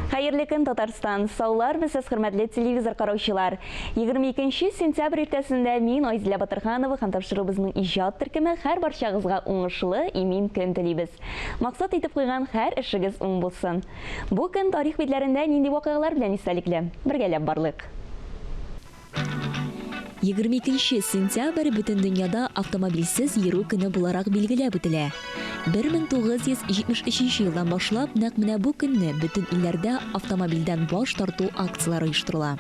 Хәерле көн, Татарстан! Саулармысыз, хөрмәтле телевизор караучылар! 22 сентябрь иртәсендә мин, Айзилә Батырханова һәм тапшыруыбызның иҗат төркеме һәр барчагызга уңышлы, имин көн телибез. Максат итеп куйган һәр эшегез уң булсын. Бу көн тарих битләрендә нинди вакыйгалар белән истәлекле? Бергәләп барлыйк. 22 сентябрь бөтен дөньяда автомобильсез йөрү көне буларак билгеләп үтелә. 1973 елдан башлап нәкъ менә бу көнне бөтен илләрдә автомобильдән баш тарту акцияләре оештырыла.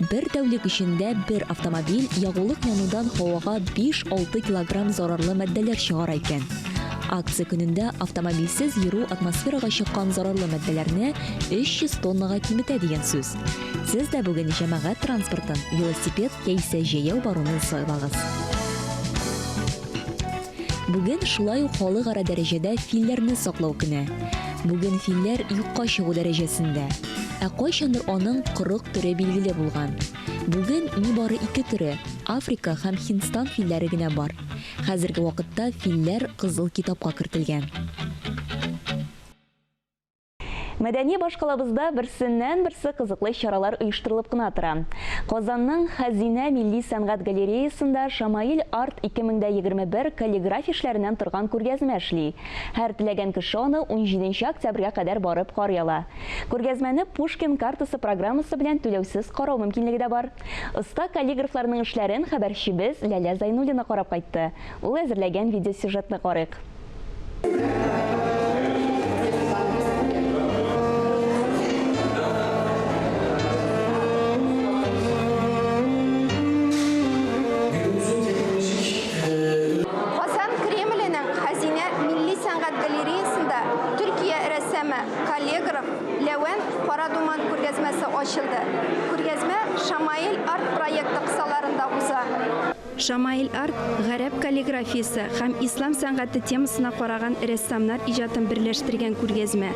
Бер тәүлек эчендә бер автомобиль ягулык янудан һавага 5-6 килограмм зарарлы матдәләр чыгара икән. Акция көнендә автомобильсез йөрү атмосферага чыккан зарарлы матдәләрне 300 тоннага киметә дигән сүз. Сез дә бүген җәмәгать транспортын, велосипед яисә җәяү баруны сайлагыз. Бүген шулай ук халыкара дәрәҗәдә филләрне саклау көне. Бүген филләр юкка чыгу дәрәҗәсендә. Ә кайчандыр аның 40 төре билгеле булган. Бүген нибары ике төре, Африка һәм Һиндстан филләре генә бар. Хәзерге вакытта филләр Кызыл китапка кертелгән. Мәдәни башкалабызда берсеннән-берсе кызыклы чаралар оештырылып кына тора. Казанның Хәзинә милли сәнгать галереясында Шамаил Арт 2021 каллиграфия эшләреннән торган күргәзмә эшли. Һәр теләгән кеше аны унҗиденче октябрьгә кадәр барып карый ала. Күргәзмәне Пушкин картасы программасы белән түләүсез карау мөмкинлеге дә бар. Оста каллиграфларның эшләрен хәбәрчебез Ләлә Зайнуллина карап кайтты. Ул әзерләгән видеосюжетны карыйк. Казан Кремленең Хәзинә милли сәнгать галереясында Төркия рәссамы, каллиграф Ләвән Карадуман күргәзмәсе ачылды. Күргәзмә Шамаил арт-проекты кысаларында уза. Шамаил Арт, гарәп каллиграфиясе һәм ислам сәнгате темасына караган рәссамнар иҗатын берләштергән күргәзмә.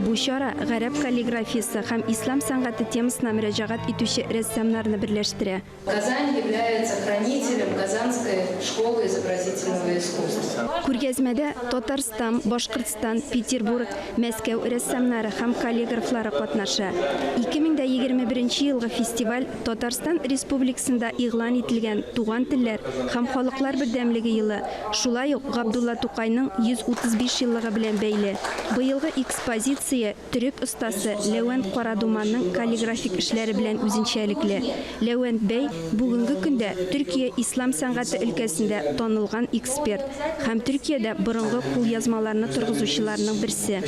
Бу чара гарәп каллиграфиясе һәм ислам сәнгате темасына мөрәҗәгать итүче рәссамнарны берләштерә. Казань является хранителем Казанской школы изобразительного искусства. Күргәзмәдә Татарстан, Башкортстан, Петербург, Мәскәү рәссамнары һәм каллиграфлары катнаша. 2021 елгы фестиваль Татарстан Республикасында игълан ителгән Туган телләр һәм халыклар бердәмлеге елы, шулай ук Габдулла Тукайның 135 еллыгы белән бәйле. Быелгы экспозиция төрек остасы Ләвәнт Карадуманның каллиграфик эшләре белән үзенчәлекле. Ләвәнт бәй бүгенге көндә Төркия ислам сәнгате өлкәсендә танылган эксперт һәм Төркиядә борынгы кулъязмаларны торгызучыларның берсе.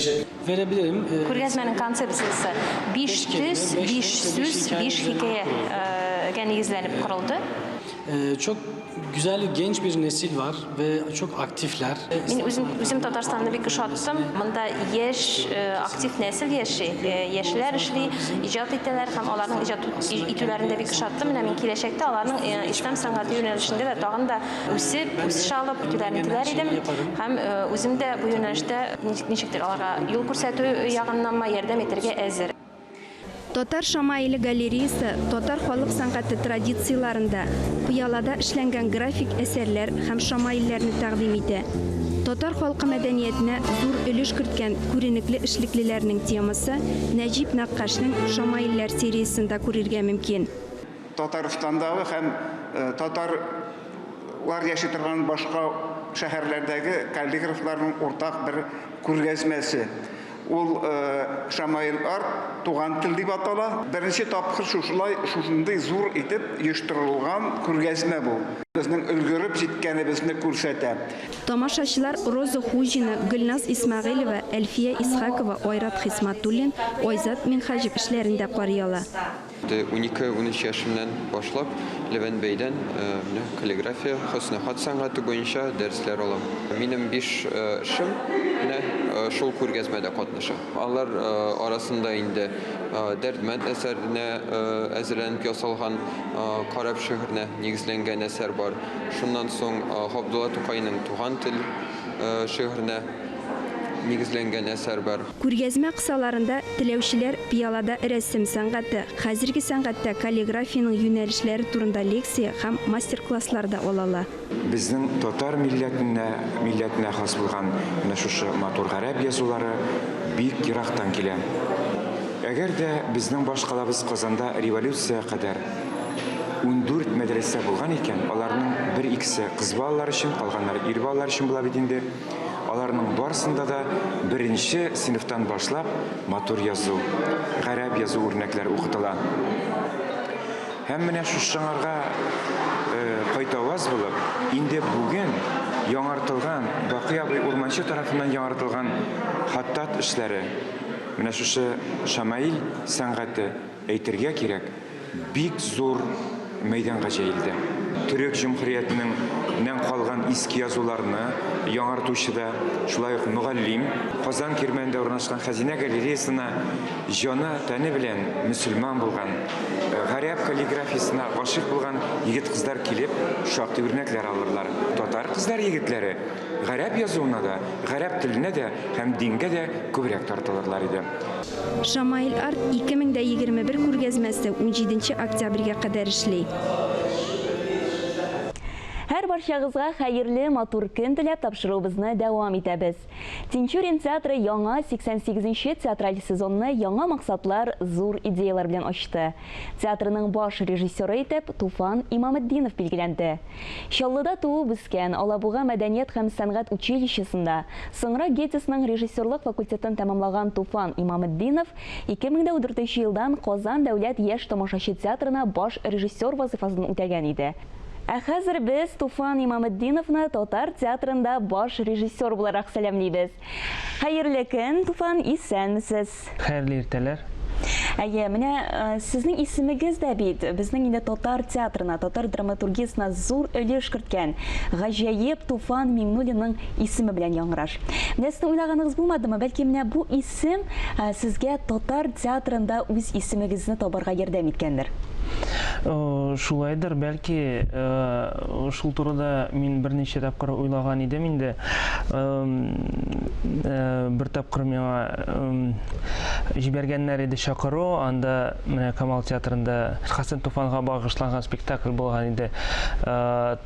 Күргәзмәнең концепциясе биш төс, биш сүз, биш хикәя гә нигезләнеп корылды. Çok güzel genç bir nesil var ve çok aktifler. Мин үзем, үзем Татарстанны бик ошаттым. Монда яшь, актив нәсел яши. Яшьләр эшли, иҗат итәләр һәм аларның иҗат итүләрен дә бик ошаттым. Менә мин киләчәктә аларның ислам сәнгате юнәлешендә дә тагын да үсеп, үсеш алып китүләрен теләр идем. Һәм үзем дә бу юнәлештә ничектер аларга юл күрсәтү ягыннанмы ярдәм итәргә әзер. Татар шамаиле галереясы татар халык сәнгате традицияләрендә, пыялада эшләнгән график әсәрләр һәм шамаилләрне тәкъдим итә. Татар халкы мәдәниятенә зур өлеш керткән күренекле эшлеклеләрнең темасы Нәҗип Нәккашнең Шамаилләр сериясендә күрергә мөмкин. Татарстандагы һәм татарлар яши торган башка шәһәрләрдәге каллиграфларның уртак бер күргәзмәсе. Ул Шамаил Арт туган тел дип атала. Беренче тапкыр шушылай шушындый зур итеп оештырылган күргәзмә бу. Безнең өлгереп җиткәнебезне күрсәтә. Тамашачылар Роза Хуҗина, Гөлназ Исмәгыйлева, Әлфия Исхакова, Айрат Хисматуллин, Айзат Минһаҗев эшләрен дә карый ала. Унике-унөч яшемнән башлап Левен бәйдән менә каллиграфия, хөсне-хат сәнгате буенча дәресләр алам. Минем биш эшем менә шул күргәзмәдә катнаша. Алар арасында инде Дәрдмәнд әсәренә әзерләнеп ясалган Карап шигыренә нигезләнгән әсәр бар. Шуннан соң Габдулла Тукайның Туган тел шигыренә нигезләнгән әсәр бар. Күргәзмә кысаларында теләүчеләр пыялада рәсем сәнгате, хәзерге сәнгатьтә каллиграфиянең юнәлешләре турында лекция һәм мастер-класслар да ала ала. Безнең татар милләтенә милләтенә хас булган менә шушы матур гарәп язулары бик ерактан килә. Әгәр дә безнең башкалабыз Казанда революциягә кадәр 14 мәдрәсә булган икән, аларның бер-икесе кыз балалар өчен, калганнары ир балалар өчен була бит инде. Аларның барысында да беренче сыйныфтан башлап матур язу, гарәп язу үрнәкләре укытыла. Һәм менә шушыңарга кайтаваз булып, инде бүген яңартылган, Бакый абый Урманчы тарафыннан яңартылган хаттат эшләре, менә шушы шамаил сәнгате, әйтергә кирәк, бик зур мәйданга җәелде. Төрек җөмһүриятенең нән калган иске язуларны яңартучы да, шулай ук мөгаллим, Казан Кирмәнендә урнашкан Хәзинә галереясына җаны, тәне белән мөселман булган, гарәп каллиграфиясенә гашыйк булган егет-кызлар килеп, шактый үрнәкләр алырлар. Татар кызлары-егетләре гарәп язуына да, гарәп теленә дә һәм дингә дә күбрәк тартылырлар иде. Шамаил Арт 2021 күргәзмәсе унҗиденче октябрьгә кадәр эшли. Һәр барчагызга хәерле, матур көн теләп тапшыруыбызны дәвам итәбез. Тинчурин театры яңа 88 нче театраль сезонны яңа максатлар, зур идеяләр белән ачты. Театрның баш режиссеры итеп Туфан Имаметдинов билгеләнде. Чаллыда туып үскән, Алабуга мәдәният һәм сәнгать училищесында, соңрак ГИТИСның режиссерлык факультетын тәмамлаган Туфан Имаметдинов 2014 елдан Казан дәүләт яшь тамашачы театрына баш режиссер вазыйфасын үтәгән иде. Ә хәзер без Туфан Имаметдиновны татар театрында баш режиссер буларак сәламлибез. Хәерле көн, Туфан, исәнмесез! Хәерле иртәләр! Әйе, менә сезнең исемегез дә бит безнең инде татар театрына, татар драматургиясенә зур өлеш керткән гаҗәеп Туфан Миңнуллинның исеме белән яңгыраш. Менә сезнең уйлаганыгыз булмадымы, бәлки менә бу исем сезгә татар театрында үз исемегезне табарга ярдәм иткәндер? Шулайдыр, бәлки, шул турыда мин берничә тапкыр уйлаган идем инде. Бер тапкыр миңа җибәргәннәр иде чакыру, анда менә Камал театрында Хәсән Туфанга багышланган спектакль булган иде.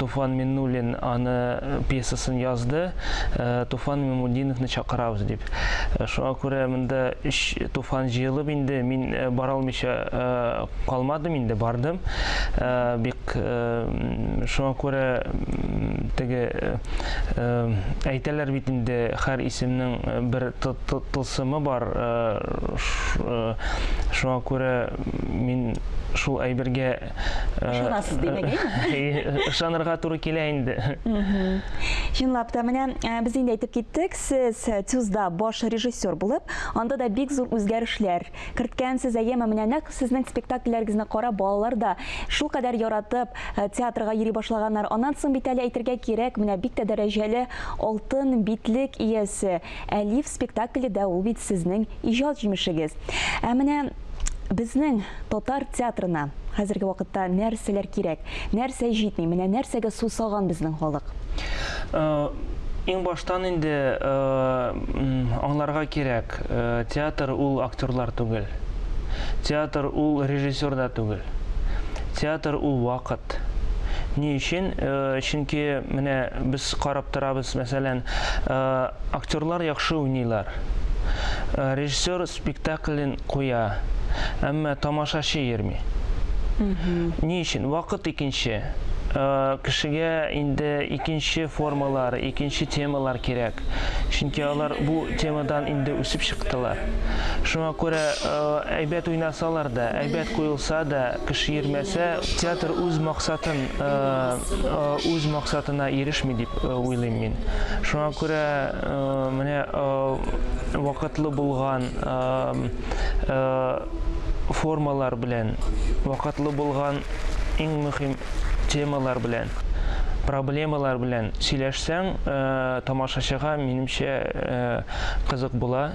Туфан Миннуллин аны пьесасын язды, Туфан Мимудиновны чакырабыз дип. Шуңа күрә монда өч Туфан җыелып инде мин бара алмыйча калмадым инде, бардым. Бик шуңа күрә теге әйтәләр бит инде, һәр исемнең бер тылсымы бар. Шуңа күрә мин шул әйбергә ышанасыз димәк, әйеме? Ышанырга туры килә инде. Чынлап та, менә без инде әйтеп киттек, сез ТЮЗда баш режиссер булып, анда да бик зур үзгәрешләр керткәнсез, әйеме? Менә нәкъ сезнең спектакльләрегезне карап, балалар да шулкадәр яратып театрга йөри башлаганнар. Аннан соң бит әле әйтергә кирәк, менә бик тә дәрәҗәле Алтын битлек иясе Әлиф спектакле дә ул бит сезнең иҗат җимешегез. Ә менә безнең татар театрына хәзерге вакытта нәрсәләр кирәк, нәрсә җитми, менә нәрсәгә сусаган безнең халык? Иң баштан инде аңларга кирәк, театр ул актерлар түгел. Театр ул режиссер да түгел. Театр ул вакыт. Ни өчен? Чөнки менә без карап торабыз, мәсәлән, актерлар яхшы уйныйлар. Режиссер спектаклен куя, әмма тамашачы йөрми. Ни өчен? Вакыт икенче. Кешегә инде икенче формалар, икенче темалар кирәк. Чөнки алар бу темадан инде үсеп чыктылар. Шуңа күрә әйбәт уйнасалар да, әйбәт куелса да, кеше йөрмәсә, театр үз максатын, үз максатына ирешми дип уйлыйм мин. Шуңа күрә менә вакытлы булган формалар белән, вакытлы булган иң мөһим темалар белән, проблемалар белән сөйләшсәң, тамашачыга, минемчә, кызык була.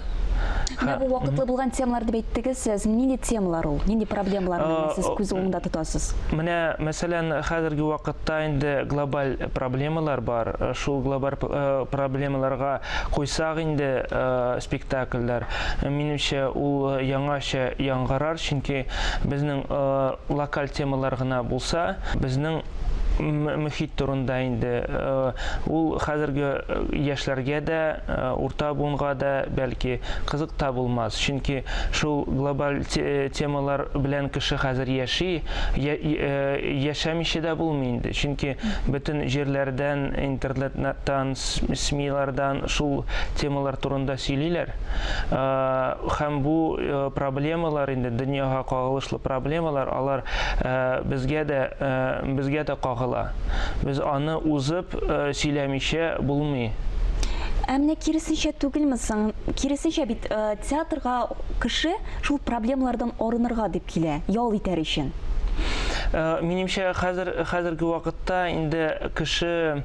Менә бу вакытлы булган темалар дип әйттегез сез. Нинди темалар ул? Нинди проблемаларны менә сез күз уңында тотасыз? Менә, мәсәлән, хәзерге вакытта инде глобаль проблемалар бар. Шул глобаль проблемаларга куйсак инде спектакльләр, минемчә, ул яңача яңгырар, чөнки безнең локаль темалар гына булса, безнең мөхит турында инде. Ул хәзерге яшьләргә дә, урта буынга да бәлки кызык та булмас. Чөнки шул глобаль темалар белән кеше хәзер яши, яшәмичә дә булмый инде. Чөнки бөтен җирләрдән, интернеттан, СМИлардан шул темалар турында сөйлиләр. Һәм бу проблемалар инде дөньяга кагылышлы проблемалар, алар безгә дә безгә дә кагыла. Без аны узып сөйләмичә булмый. Ә менә киресенчә түгелме соң? Киресенчә бит театрга кеше шул проблемалардан арынырга дип килә, ял итәр өчен. Минемчә, хәзер хәзерге вакытта инде кеше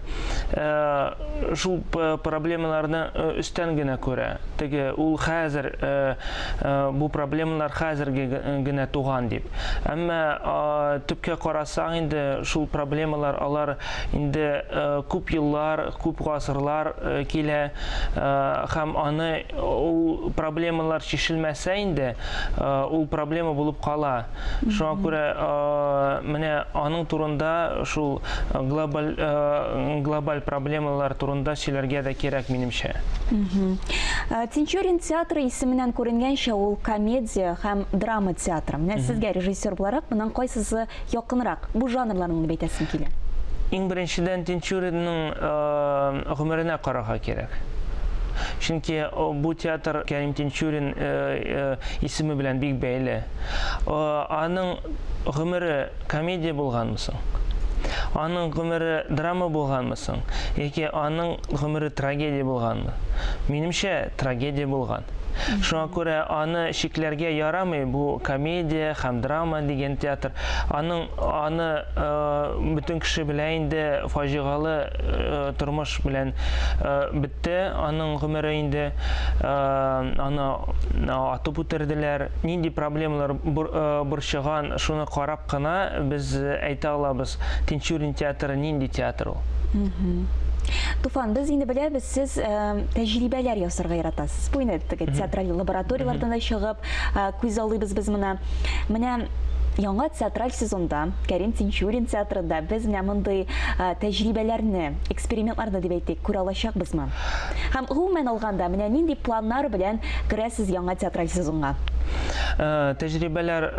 шул проблемаларны өстән генә күрә. Теге ул хәзер бу проблемалар хәзерге генә туган дип. Әмма төпкә карасаң инде шул проблемалар алар инде күп еллар, күп гасырлар килә һәм аны ул проблемалар чишелмәсә инде ул проблема булып кала. Шуңа күрә менә аның турында шул глобаль глобаль проблемалар турында сөйләргә дә кирәк минемчә. Тинчурин театры исеменнән күренгәнчә, ул комедия һәм драма театры. Менә сезгә режиссер буларак моның кайсысы якынрак? Бу жанрларны дип әйтәсем килә. Иң беренчедән Тинчуринның гомеренә карарга кирәк. Чөнки бу театр Кәрим Тинчурин исеме белән бик бәйле. Аның гомере комедия булганмы соң? Аның гомере драма булганмы соң? Яки аның гомере трагедия булганмы? Минемчә, трагедия булган. Шуңа күрә аны чикләргә ярамый, бу комедия һәм драма дигән театр. Аның аны бөтен кеше белә инде фаҗигалы тормыш белән бетте аның гомере инде. Аны атып үтерделәр. Нинди проблемалар борчыган, шуны карап кына без әйтә алабыз, Тинчурин театры нинди театр ул. Туфан, без инде беләбез, сез тәҗрибәләр ясарга яратасыз. Бу инде теге театраль лабораторияләрдән дә чыгып, күз алыйбыз без моны. Менә яңа театраль сезонда Кәрим Тинчурин театрында без менә мондый тәҗрибәләрне, экспериментларны дип әйтик, күрә алачакбызмы? Һәм гомумән алганда, менә нинди планнар белән керәсез яңа театраль сезонга? Тәҗрибәләр,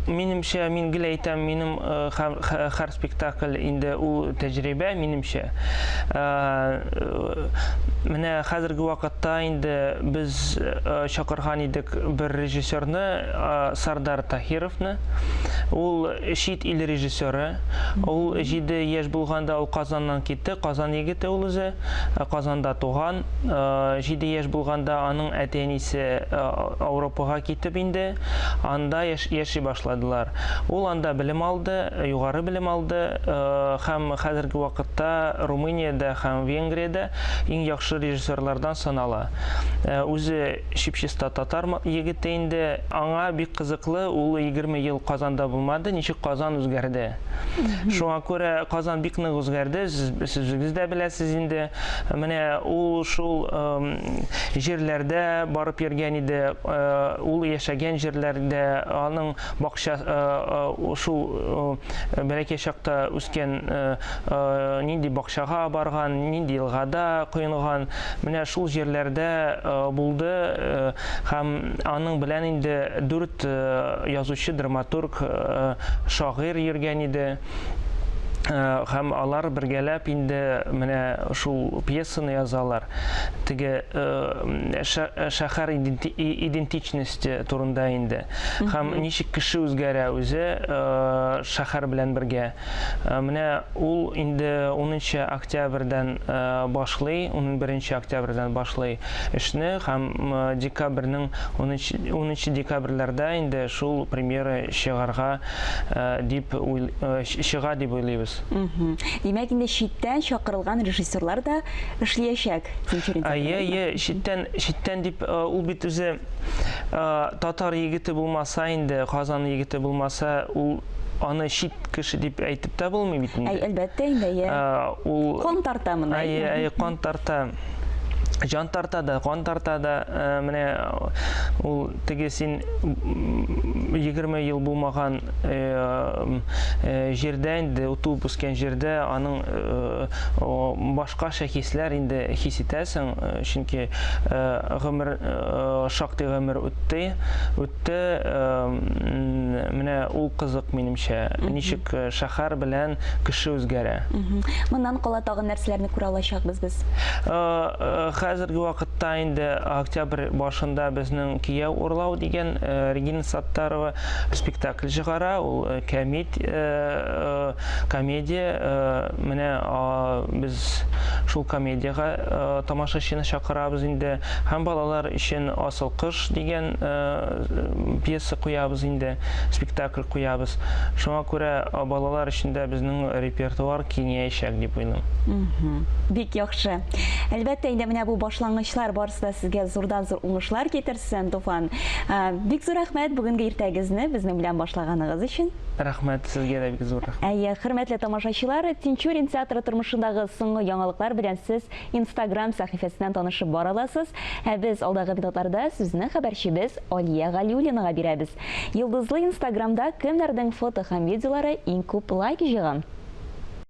минемчә, мин гел әйтәм, минем һәр спектакль инде ул тәҗрибә, минемчә. Менә хәзерге вакытта инде без чакырган идек бер режиссерны, Сардар Таһировны. Ул чит ил режиссеры. Ул 7 яшь булганда ул Казаннан китте. Казан егете ул үзе. Казанда туган. 7 яшь булганда аның әти-әнисе Ауропага китеп инде, анда яши башладылар. Ул анда белем алды, югары белем алды һәм хәзерге вакытта Румыниядә һәм Венгриядә иң яхшы режиссерлардан санала. Үзе чип-чиста татар егете инде. Аңа бик кызыклы, ул 20 ел Казанда булмады, ничек Казан үзгәрде. Шуңа күрә Казан бик нык үзгәрде, сез, сез үзегез дә беләсез инде. Менә ул шул җирләрдә барып йөргән иде, ул яшәгән җирләрдә, аның бакча шул бәләкәй чакта үскән нинди бакчага барган, нинди елгада коенган, менә шул җирләрдә булды һәм аның белән инде дүрт язучы, драматург, шагыйрь йөргән иде. Һәм алар бергәләп инде менә шул пьесаны язалар. Теге шәһәр идентичности турында инде. Һәм ничек кеше үзгәрә үзе шәһәр белән бергә. Менә ул инде 10 октябрьдән башлый, 11 октябрьдән башлый эшне һәм декабрьнең 10 декабрьләрдә инде шул премьера чыгарга дип чыга дип уйлыйбыз. Димәк, инде читтән чакырылган режиссерлар да эшлиячәк Тинчурин театрында. Әйе, әйе, читтән, читтән дип ул бит үзе татар егете булмаса инде, Казан егете булмаса, ул аны чит кеше дип әйтеп тә булмый бит инде. Әй, әлбәттә инде, әйе. Ул кан тарта моны. Әйе, әйе, кан тарта. Җан тарта да, кан тарта да, менә ул теге син 20 ел булмаган җирдә инде, туып үскән җирдә аның башкача хисләр инде хис итәсең, чөнки гомер шактый гомер үтте, үтте. Менә ул кызык минемчә, ничек шәһәр белән кеше үзгәрә. Моннан кала тагын нәрсәләрне күрә алачакбыз без? Хәзерге вакытта инде октябрь башында безнең Кияү урлау дигән Регина Саттарова спектакль чыгара. Ул кәмит, комедия. Менә без шул комедиягә тамашачыны чакырабыз инде. Һәм балалар өчен Асыл кош дигән пьеса куябыз инде, спектакль куябыз. Шуңа күрә балалар өчен дә безнең репертуар киңәячәк дип уйлыйм. Бик яхшы. Әлбәттә, инде менә бу башлангычлар барысы да сезгә зурдан-зур уңышлар китерсен, Туфан. Бик зур рәхмәт бүгенге иртәгезне безнең белән башлаганыгыз өчен. Рәхмәт, сезгә дә бик зур рәхмәт. Әйе, хөрмәтле тамашачылар, Тинчурин театры тормышындагы соңгы яңалыклар белән сез Инстаграм сәхифәсеннән танышып бара аласыз. Ә без алдагы минутларда сүзне хәбәрчебез Алия Галиуллинага бирәбез. Йолдызлы Инстаграмда кемнәрнең фото һәм видеолары иң күп лайк җыйган?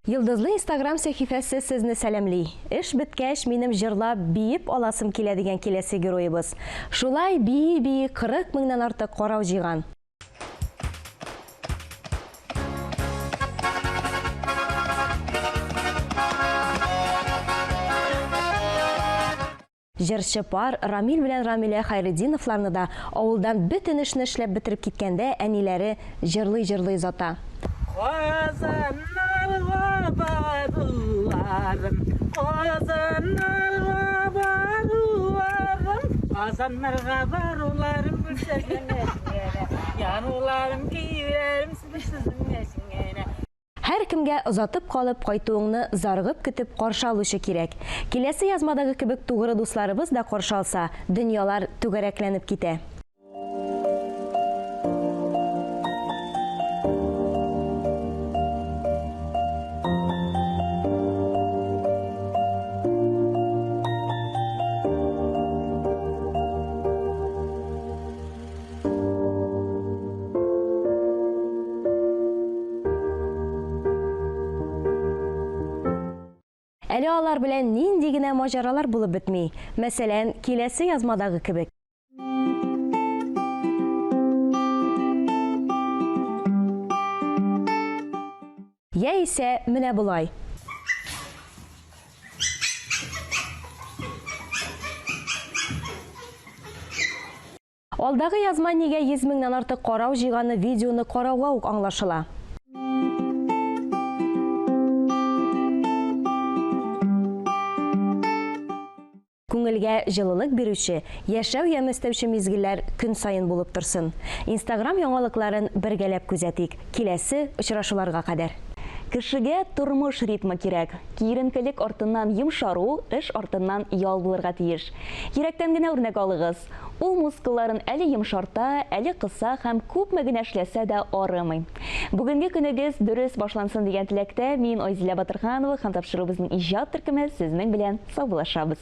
Йолдызлы Инстаграм сәхифәсе сезне сәламли. Эш беткәч, минем җырлап, биеп аласым килә дигән киләсе героебыз. Шулай бии-бии 40 меңнән артык карау җыйган. Җырчы пар Рамил белән Рамилә Хәйретдиновларны да авылдан бөтен эшне эшләп бетереп киткәндә әниләре җырлый-җырлый озата. Казаннарга баруларым, Казаннарга баруларым, Казаннарга баруларым гөлсәзем әшгәнә, Яруларым, көйләрем гөлсәзем әшгәнә. Һәркемгә озатып калып кайтуыңны зарыгып көтеп каршы алучы кирәк. Киләсе язмадагы кебек тугры дусларыбыз да каршы алса, дөньялар түгәрәкләнеп китә. Әле алар белән нинди генә маҗаралар булып бетми. Мәсәлән, киләсе язмадагы кебек. Яисә менә болай. Алдагы язма нигә 100 меңнән артык карау җыйганы видеоны карауга ук аңлашыла. Күңелгә җылылык бирүче, яшәү яме өстәүче мизгелләр көн саен булып торсын. Инстаграм яңалыкларын бергәләп күзәтик. Киләсе очрашуларга кадәр! Кешегә тормыш ритмы кирәк. Киеренкелек артыннан йомшару, эш артыннан ял булырга тиеш. Йөрәктән генә үрнәк алыгыз. Ул мускулларын әле йомшарта, әле кыса һәм күпме генә эшләсә дә арымый. Бүгенге көнегез дөрес башлансын дигән теләктә мин, Айзилә Батырханова һәм тапшыруыбызның иҗат төркеме сезнең белән саубуллашабыз.